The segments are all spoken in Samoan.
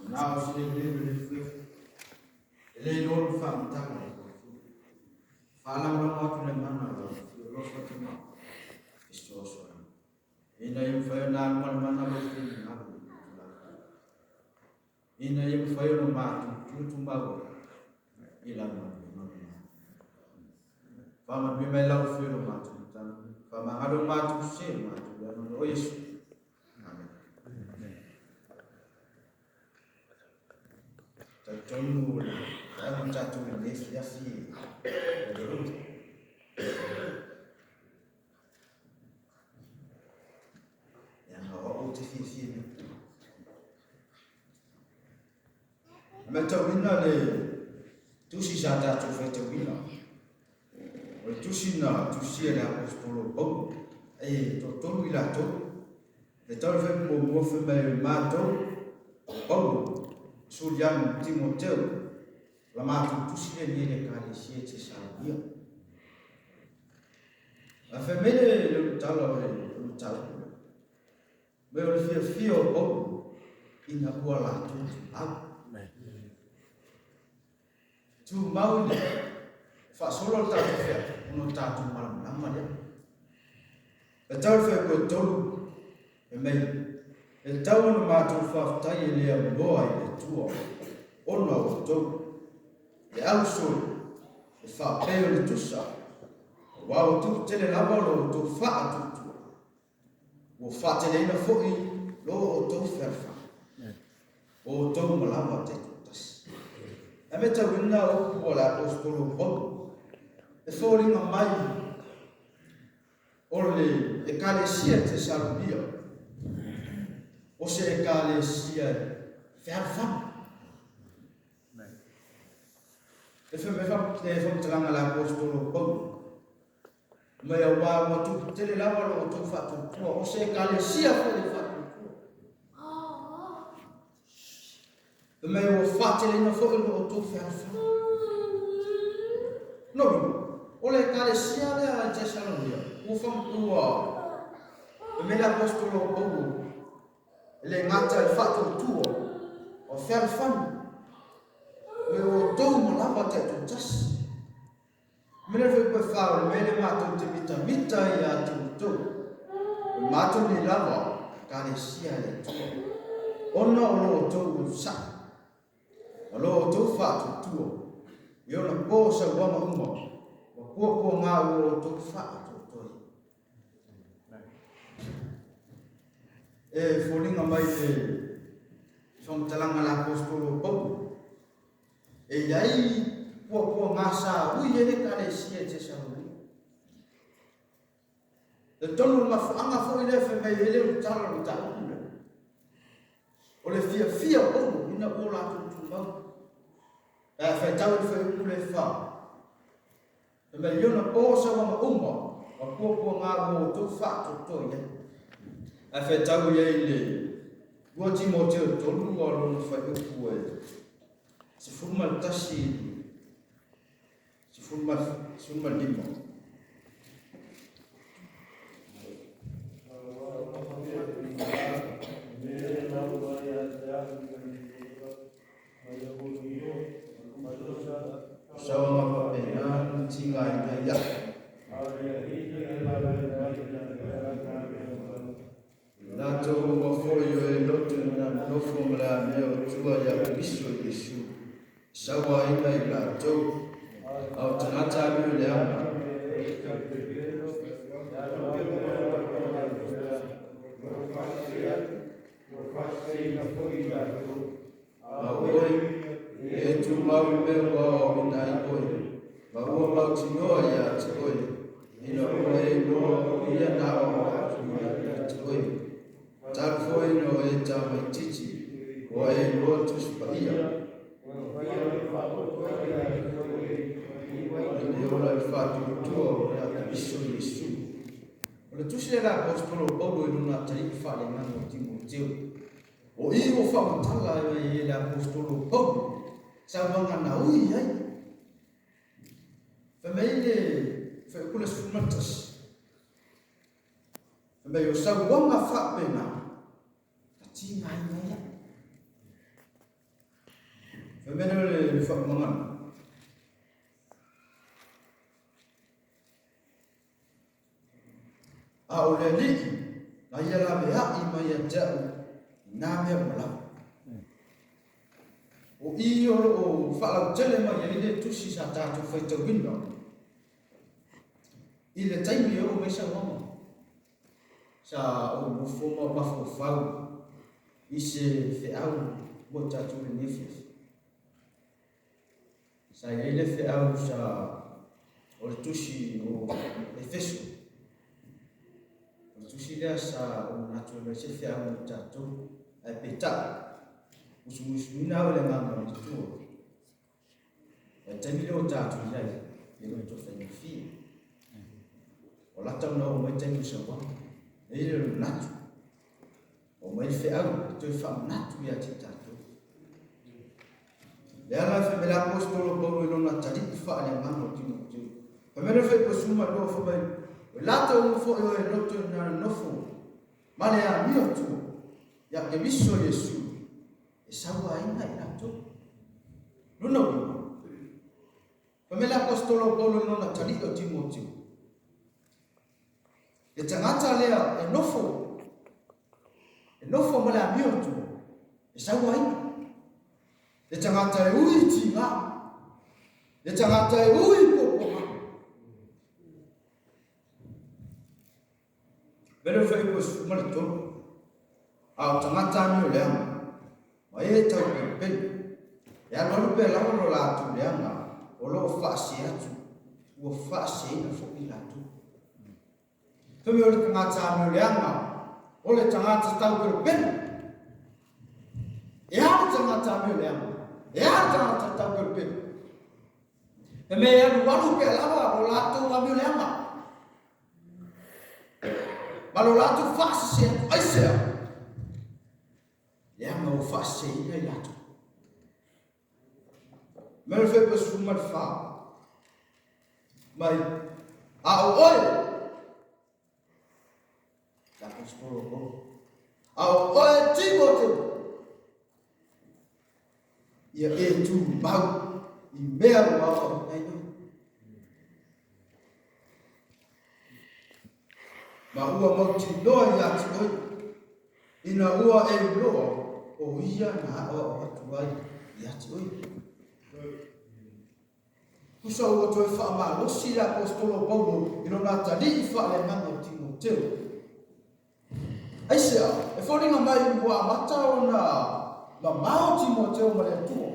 Na o se le le lefulefu. E le iloa le faamatala e Faalagolago atu le mana o lau Afio alofa atu ma fesoasoani. Ina ia mafai ona alu ma le mana o lou finagalo i le tulaga. Ina ia mafai ona matou tutumau ai i lau galuega lena. Faamanuia mai lau Afio i lo matou matala. Faamagalo matou se matou leaga o Iesu. Amen. Talitonu o le vaega o tatou i lenei afiafi e le umi. Leaga o au ou te fiafia i mea. E matauina le tusi sa tatou faitauina. O le tusi na tusia e le Aposetolo Paulo, e toatolu i latou. E tau le fai muamua fai mai o matou, o Paulo, Suliano, Timoteo, la matou tusi lenei le Ekalesia i Tesalonia. A fai mai le ulutala o le mataupu lea, mai o le fiafia o Paulo ina ua latou tumau. Tumau i le faasolo le tatou feau ona o tatou malamalama lea. E tau le faipua e tolu, e mei, e tau ona matou faafetai e le aunoa i le Atua, ona o outou, le au solo, e faapea o le tusa, aua ua tupu tele lava lo outou faatuatua. Ua faateleina foi lo outou fealofani, o outou malama taitoatasi. Ae matauina upu a le Aposetolo Paulo, e foliga mai o le Ekalesia i Tesalonia, o se Ekalesia e fealofani. E fai mai le faamatalaga a le Aposetolo Paulo, Mai aua ua tupu tele lava lo outou faatuatua, o se ekalesia foi le faatuatua. Fai mai ua faateleina foi lo outou fealofani. No, o le ekalesia lea i Tesalonia, ua famatua, fai mai le apostolo o Paulo, e le gata i faatuatua, o fealofani, me ua outou malava taitoatasi. Mea foi koe whā o le mea le mātou te mitamita ai ia te outou. O le mātou nei lava, Ekalesia e le Atua. Ona o lo outou onosai, ma lo outou faatuatua, i ona po sauaga uma, ma puapuaga ua outou faatoatoa ai. E foliga mai le faamatalaga a le Aposetolo o Paulo, E i ai puapuaga sa ui ai le Ekalesia i Tesalonika. E tonu o le mafuaaga foi lea fai mai ai le ulutala o le mataupu lea. O le fiafia o Paulo ina ua latou tumau. Pe a faitau i le fuaiupu lea e fa. Fai mai i ona po sauaga uma ma puapuaga ua outou faatoatoa i ai. Ae faitau i ai le 2 Timoteo 3 a lona fuaiupu e 11 15. Sauaga faapena na tigaina ai au. Latou uma foi o e loto na nonofo ma le amio o tua ia Keriso Iesu, e sauaina i latou, a o tagata amio leaga. A o oe, e tumau i mea ua aoaoina ai oe, ma ua mautinoa ia te oe, ina ua e iloa o ia na aoao atu ai ia te oe. Talu foi ina o e tamaitiiti, ua e iloa Tusi Paia. I le ola i le faatuatua o le Keriso Iesu. O le tusi lea a le Aposetolo o Paulo i lona atalii faaleagaga o Timoteo. O i ua faamatala ai e le Aposetolo o Paulo saunoaga na ui ai. Fai mai le fuaiupu le 11. Fai mai o sauaga faapena, na tigaina ai au. Fai mai lea o le faamagana. A o le Alii na ia laveai mai ia te au i nā mea uma lava. O i o lo o faalautele mai ai le tusi sa tatou faitauina i le taimi e oo mai saunoaga. Sa ou nofo ma mafaufau i se feau mo tatou i lenei afiafi. Sa i ai le feau sa o le tusi o Efeso. O le tusi lea sa ou manatu e aumai se feau mo tatou. Ae peitai, musumusuina au e le Agaga o le Atua. O le taimi lea ua tatou i ai, e le o toe faigofie. Ua lata ona oo mai taimi o sauaga. E i ai le manatu, o mai le feau e toe faamanatu ia te tatou. Le ala e fai mai le apostolo Paulo i lona talii faaleagaga o Timoteo. Fai mai le fai posuma lua fai mai, o latou uma foi o e loto i na nofo ma le amio tua, ia Keriso Iesu, e sauaina i latou. Lona uiga, fai mai le apostolo Paulo i lona talii o Timoteo, le tagata lea e nofo, e nofo ma le amio tua, e sauaina. Le tagata e ui i tiga, le tagata e ui i puapuaga. Mele o whai koe ma le tolu. A o tagata amio leaga, ma e tau pelupelu. E alualu pea lava lo latou leaga o lo o faase atu, ua faaseina foi latou. Fai mai o le tagata amio leaga, o le tagata tau pelupelu. E a le tagata amio leaga? E a le tagata tau pelupelu? Fai mai e alualu pea lava lo latou amio leaga. Ma lo latou faasese atu, aisea? Leaga ua faaseseina i latou. Mai le fai 14. Mai, a o oe, le apostolo Paulo, a o oe Timote, ia e tumau i mea ua aoaoina ai oe. Ma ua mautinoa ia te oe, ina ua e iloa o ia na aoao atu ai ia te oe. Tusa ua toe faamalosi le apostolo Paulo i lona atalii faaleagaga o Timoteo. Aisea, e foliga mai ua amata ona mamao Timoteo ma le Atua.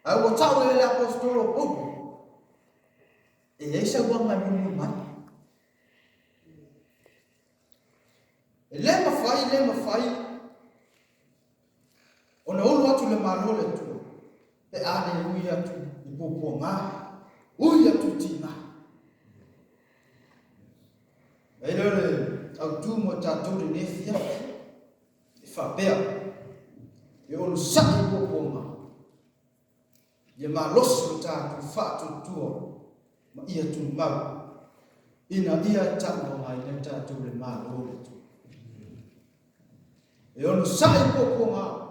Ae ua tau e le apostolo Paulo, e i ai sauaga e mulimuli mai. E le mafai, le mafai ona ulu atu le Malo o le Atua pe a le ui atu i puapuaga, ui atu i tiga. Mai lea o le autu mo tatou lenei afiafi, e faapea, e onosai i puapuaga, ia malosi lo tatou faatuatua ma ia tumau, ina ia tauagaina tatou le Malo o le Atua. E onosai puapuaga,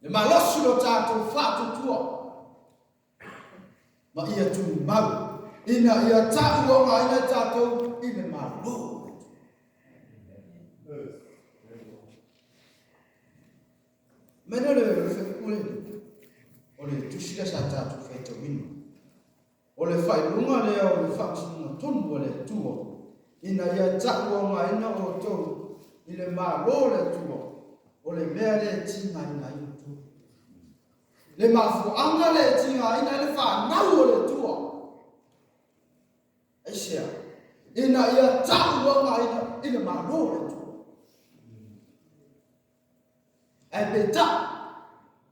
le malosi lo tatou faatuatua ma ia tumau, ina ia tauagaina tatou i le Malo o le Atua. Mai lea o le faipule, o le tusi lea sa tatou faitauina. O le faailuga lea o le faamasinoga tonu a le Atua, ina ia tauagaina outou i le Malo o le Atua, o le mea lea e tigaina ai outou. Le mafuaaga lea e tigaina ai le fanau o le Atua. Aisea? Ina ia tauagaina i le Malo o le Atua. Ae peitai,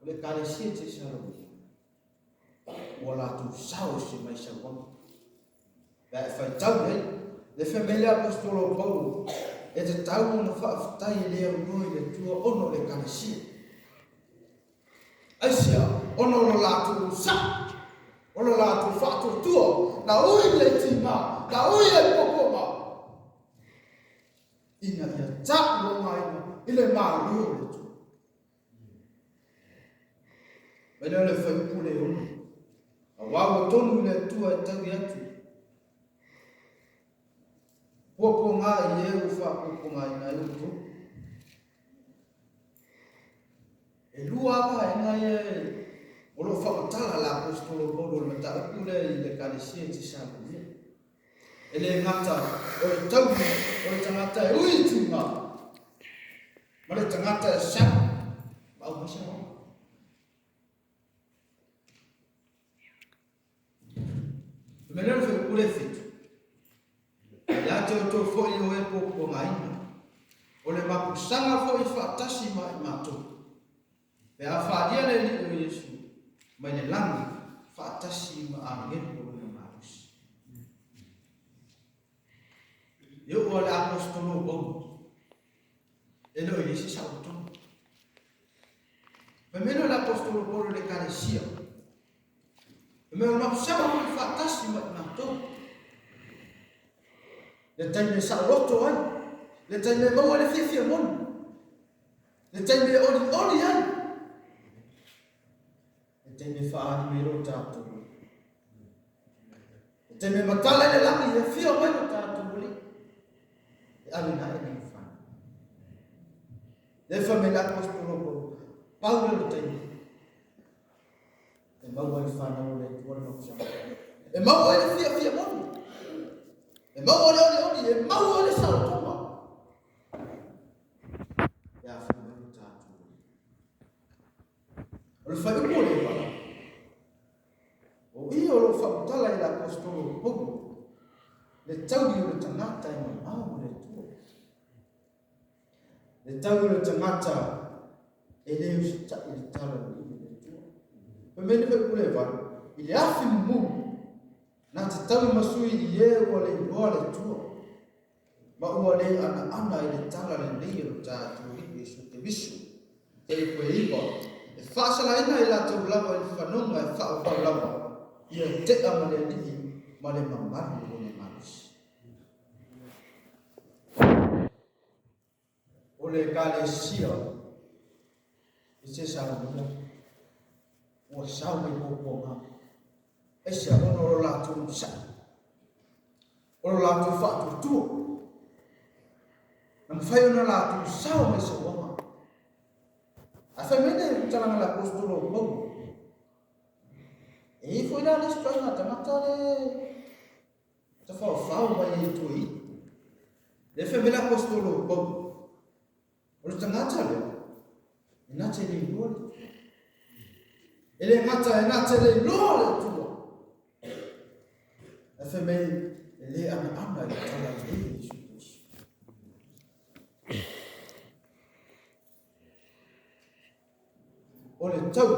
o le Ekalesia Tesalonika, ua latou sao ese mai sauaga. Pe a e faitau i ai, le fai mai le apostolo o Paulo, e tatau ona faafetai e le aunoa i le Atua ona o le Ekalesia. Aisea? Ona o lo latou sao, o lo latou faatuatua, na ui le tiga, na ui le puapuaga, ina ia tauagaina i le Malo o le Atua. Mai lea o le fuaiupu le 6. Auā ua tonu i le Atua e taui atu. Puapuaga i e ua faapuapuagaina ai outou. E lua lava vaega ia o lo o faamatala le Aposetolo Paulo i le mataupu lea i le Ekalesia i Tesalonia. E le gata o le taui o le tagata e ui i tiga ma le tagata e sau ma aumai sauaga. O le mea lea o le fuaiupu lea e 7, Ia te outou foi o e puapuagaina, o le mapusaga foi faatasi ma i matou, pe a faaalia le Alii o Iesu mai le lagi faatasi ma agelu o lona malosi. E oo lava le Aposetolo o Paulo, e le o i ai se saolotoga. Fai mai lea o le Aposetolo Paulo i le Ekalesia, Fai mai o le mapusaga foi faatasi ma i matou. Le taimi e saoloto ai, le taimi e maua ai le fiafia moni, le taimi e olioli ai, le taimi e faaali mai ai lo tatou Alii. Le taimi e matala ai le lagi, e afio mai lo tatou Alii, e ave na e nei whana. Le fai mai le Aposetolo Paulo, pau lea o le taimi e maua ai le whanau o le Atua le mapusaga. E maua ai le fiafia moni. E maua ai le olioli, e maua ai le saolotoga. E afio mai lo tatou Alii. O le fuaiupu o le vala, o i o lo o faamatala i le Aposetolo o Paulo, le taui o le tagata e mamao ma le Atua. Le taui o le tagata e le usitai i le tala lelei a le Atua. Fai mai le fuaiupu le 8, i le afi mumu, na te taui ma sui i e ua le iloa le Atua, ma ua le anaana i le tala lelei o lo tatou Alii Iesu Keriso. Te koe iwa, e faasalaina i latou lava i le fanoga e faavavau lava, ia tea ma le Alii ma le mamalu o lona malosi. O le Ekalesia i Tesalonia ua sau mai puapuaga, aisea? Ona o lo latou onosai, o lo latou faatuatua, na mafai ona latou sao mai sauaga. Ae fai mai le talaga a le Aposetolo o Paulo, e i ai foi la le isi ituaiga tagata le tafaofao mai ai i tua i. Le fai mai le Aposetolo o Paulo, O le tagata lea, e na te le iloa le Atua. E le gata e na te le iloa le Atua. Ae fai mai e le anaana i le tala lelei a Iesu Keriso. O le tau,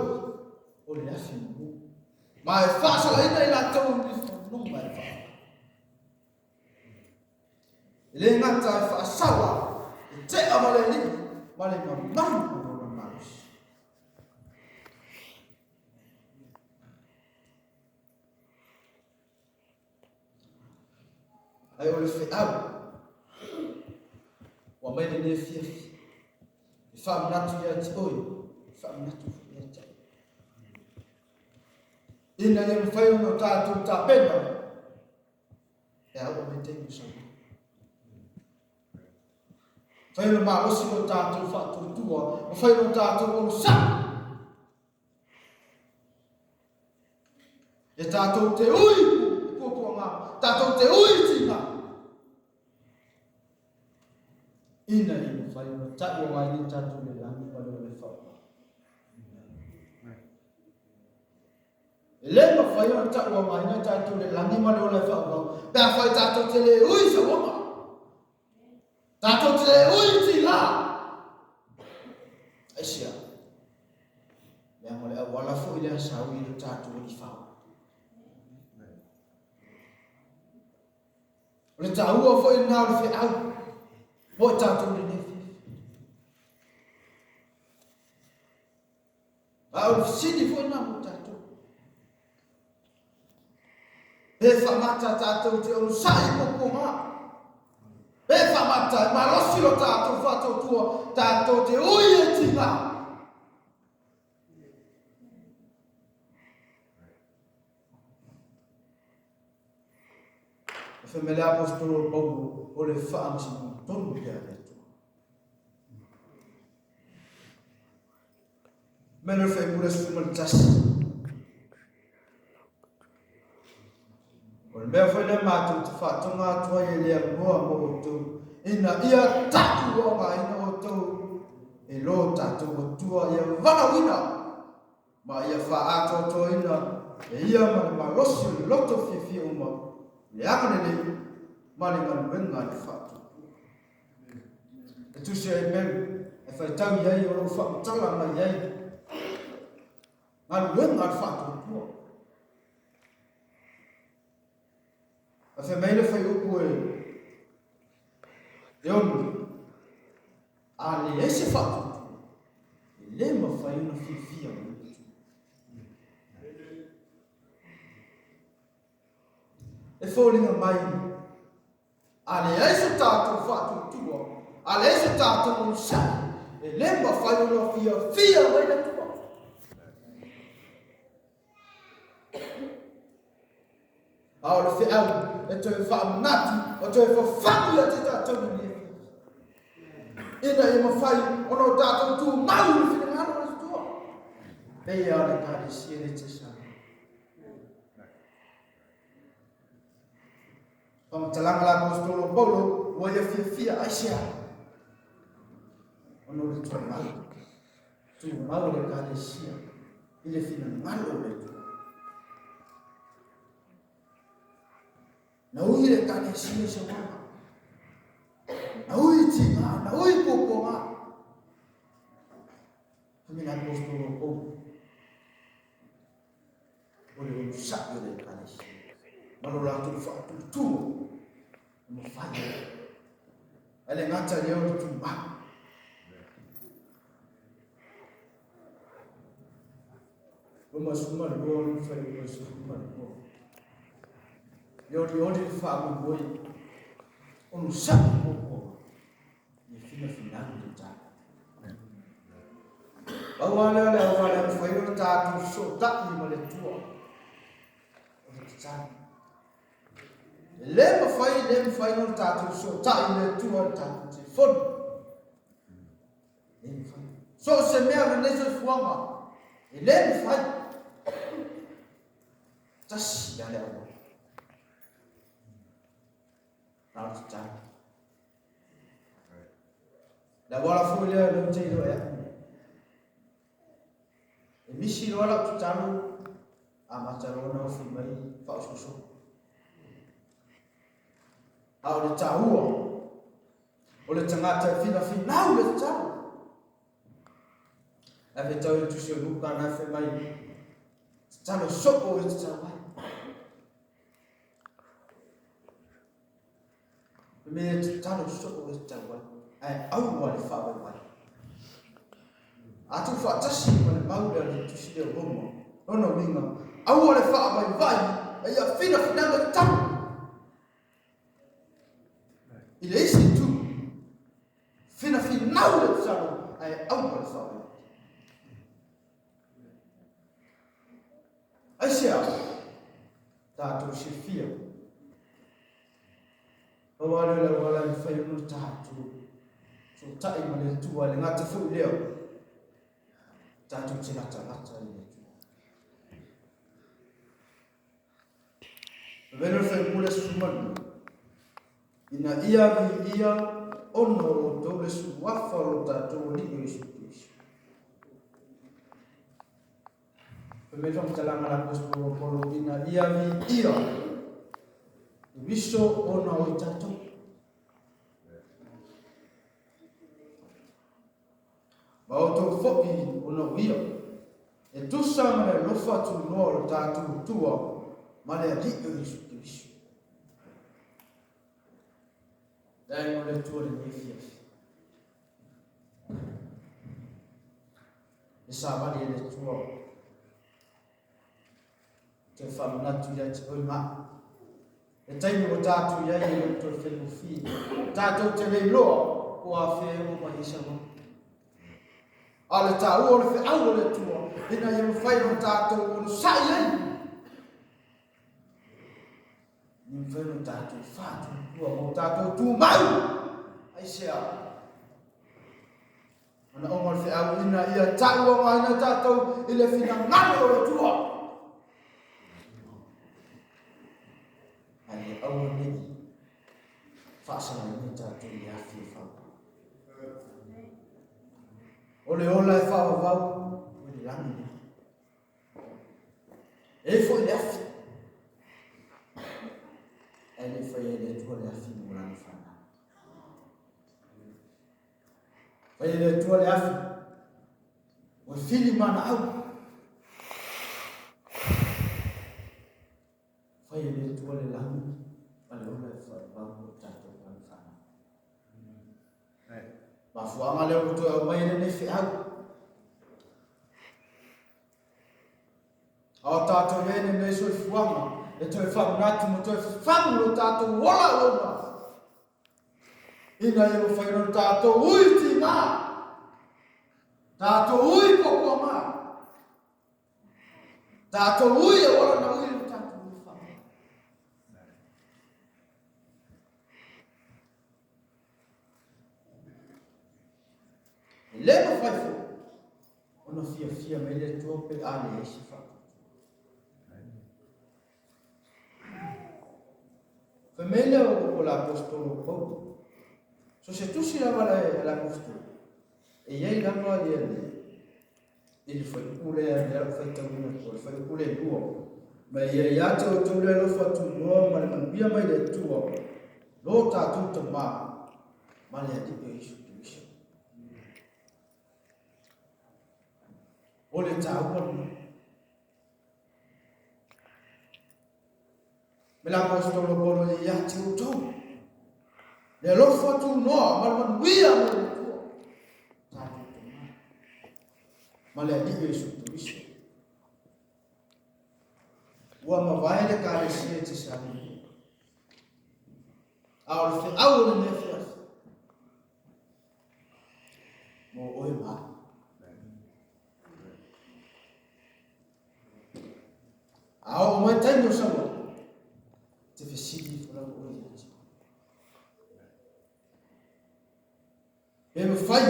o le afi mumu. Ma e faasalaina i latou i fanoga e faa. E le gata e faasala, e tea ma le Alii ma le mamalu o lona malosi. Ae o le feau ua mai lenei afiafi e faamanatu ia te oe, e faamanatu foi ia te au. Ina ia mafai ona tatou tapena E a ua mai taimi o saunoa. Fai ona malosi lo tatou faatuatua, ma fai lo tatou onosai. E tatou te ui i puapuaga, tatou te ui i tiga. Ina ia mafai ona taʻu agai tatou le lagi ma le ola e whaoa. E le mafai ona tauaogaina tatou le lagi ma le ola e faaauau pe afai tatou te le ui i sauaga, tatou te le ui i tiga. Aisea? Leaga o le auala foi lea sa ui ai lo tatou Alii fao. O le taua foi lena o le feau mo i tatou lenei afiafi. A o le fesili foi lena mo tatou. Pe faamata tatou te onosai i puapuaga. Pe faamata e malosi lo tatou faatuatua tatou te ui e tiga. Fai mai le Aposetolo o Paulo, o le faamasinoga tonu lea a le Atua. Mai le fuaiupu 11. O le mea foi lea matou te faatoga atu ai e le anunoa mo outou, ina ia tauaogaina outou e lo tatou Atua ia valaauina ma ia faaatoatoaina e ia ma le malosi o le loto fiafia uma i le agalelei ma le galuega a le faatuatua. E tusi ai Mary e faitau i ai o lo o faamatala mai ai galuega a le faatuatua. A fai mai le fuaiupu e 6, a leai se faatuatua, e le mafai ona fiafia mai le Atua. E foliga mai a leai so tatou faatuatua, a leai so tatou onosai, e le mafai ona fiafia mai le Atua. A o le feau e toe faamanatu, o toe fafagu ia te tatou i lenei afiafi, ina ia mafai ona o tatou tumau i le finagalo o le Atua. Pei lava o le Ekalesia lea te Samoa. Faamatalaga la Aposetolo o Paulo, ua ia fiafia aisea? Ona o le tumau, tumau o le Ekalesia i le finagalo o le Atua. Na ui le Ekalesia i se uaga. Na ui tiga, na ui puapuaga. Fai mai le Aposetolo o Paulo, o le onosai o le Ekalesia ma lo latou faatuatua e mafai ai. Ae le gata i lea o le tumau. Roma 12, o le fuaiupu 12. E olioli le faamoemoe, onosai puapuaga. Ia finafinau le tatou. Pau lava lea o le auala e mafai ona tatou fesootai ma le Atua, o le tatalo. E le mafai, le mafai ona tatou fesootai i le Atua i le tatou telefoni. Le mafai. So o se mea o lenei soifuaga, e le mafai. Tasi lava le auala. Na o le tatalo. Le auala foi lea lea ou te iloa e au nei. E misi loa lau tatalo, amata loa ona ofi mai faaosoosoga. A o le taua, o le tagata e finafinau le tatalo. Ae faitau i le tusi o Luka na fai mai, tatalo soo e tatau ai. Le mea e tatalo soo e tatau ai, ae aua le faavaivai. A tuufaatasi ma le mau lea o le tusi lea o Roma, lona uiga, aua le faavaivai, a ia finafinauga tatau. I le isi itu, finafinau le tatalo, ae aua le faavaivai. Aisea? Tatou silafia. Pau lava lea o le auala e mafai ona tatou fesootai ma le Atua, e le gata foi i lea, tatou te latalata i le Atua. Avea le fuaiupu 12, ina ia viia ona o outou le suafa o lo tatou Alii o Iesu Keriso. Fai mai le faamatalaga a l'Aposetolo o Paulo, ina ia viia Keriso ona o i tatou. Ma outou foi ona o ia, e tusa ma le alofa tunoa o lo tatou Atua ma le Alii o Iesu Keriso. Leai mo le Atua lenei afiafi. E savali e le Atua. Toe faamanatu ia te oe ma au. Le taimi ua tatou i ai e le o toe faigofie. Tatou te le iloa po o afea e oo mai ai sau A o le taua o le feau o le Atua, ina ia mafai ona tatou onosai ai. Ni mafai ona tatou faatuatua ma o tatou tumau. Aisea? Manaoga o le feau ina ia tauaogaina tatou i le finagalo o le Atua. Ae ia aua ne i faasalaina tatou i le afi e fau. O le ola e faavavau o le lagi lea. E i foi le afi. Ae le i faia e le Atua le afi mo lana fanau. Faia e le Atua le afi. Ua fili mana au. Faia e le Atua le lagi ma le ola e faavavau mo tatou lana fanau. Mafuaaga lea ua toe aumai ai lenei feau. A o tatou i ai lenei soifuaga e toe faamanatu ma toe fafagu lo tatou ola auauna ina ia mafai ona tatou ui tiga, tatou ui puapuaga, tatou ui auala na ui lo tatou ui whaamau. E le mafai foi ona fiafia mai le Atua pe a leai se faatuatua. Fai mai lea o le apostolo Paulo. So se tusi lava le apostolo, e i ai lava ia le i le fuaiupu lea lea o faitauina atu, o le fuaiupu lelua. Ma ia ia te outou le alofa tunoa ma le manuia mai le Atua, lo tatou Tama, ma le Alii o Iesu Keriso. O le taua lena. Me le apostolo Paulo e ia te outou. Le alofa tunoa ma le manuia mai le Atua. Tatou Tama. Ma le Alii o Iesu Keriso. Ua mavae le Ekalesia i Tesalonika. A o le feau o lenei afiafi, mo oe ma au. A oo mai taimi o sau ai, te fesili ifo lava oe ia te. Pe mafai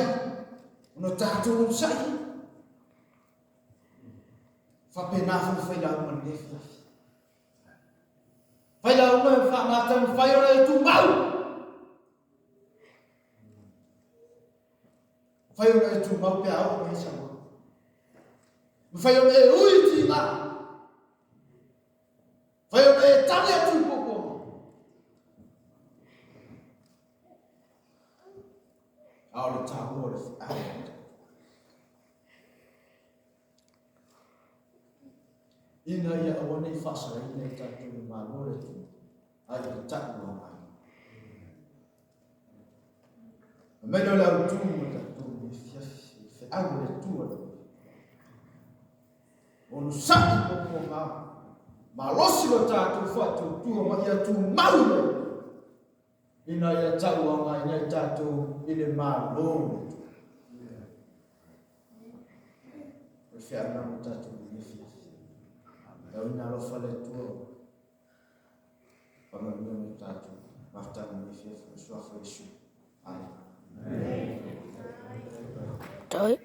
ona tatou onosai. Faapena foi fai lauga lenei afiafi. Fai lauga e faamataumafai ona e tumau. Fai ona e tumau pe a oo mai sau. Mafai ona e ui tiga. Fai ona e tali atu i puapuaga. A o le taua o le feau. Ina ia aua ne i faasalaina i tatou le Malo o le Atua, a ia tau aogaina. Fai mai lea o le autu ma tatou i lenei afiafi, le feau a le Atua le onosai puapuaga, malosi lo tatou faatuatua ma ia tumau le ina ia tau aogaina i tatou i le Malo o le Atua. O le feau lena mo tatou i lenei afiafi. Tau ina alofa le Atua. Faamanuia mo tatou. Mafutaga i lenei afiafi. O le suafa o Iesu. Amen. Toi.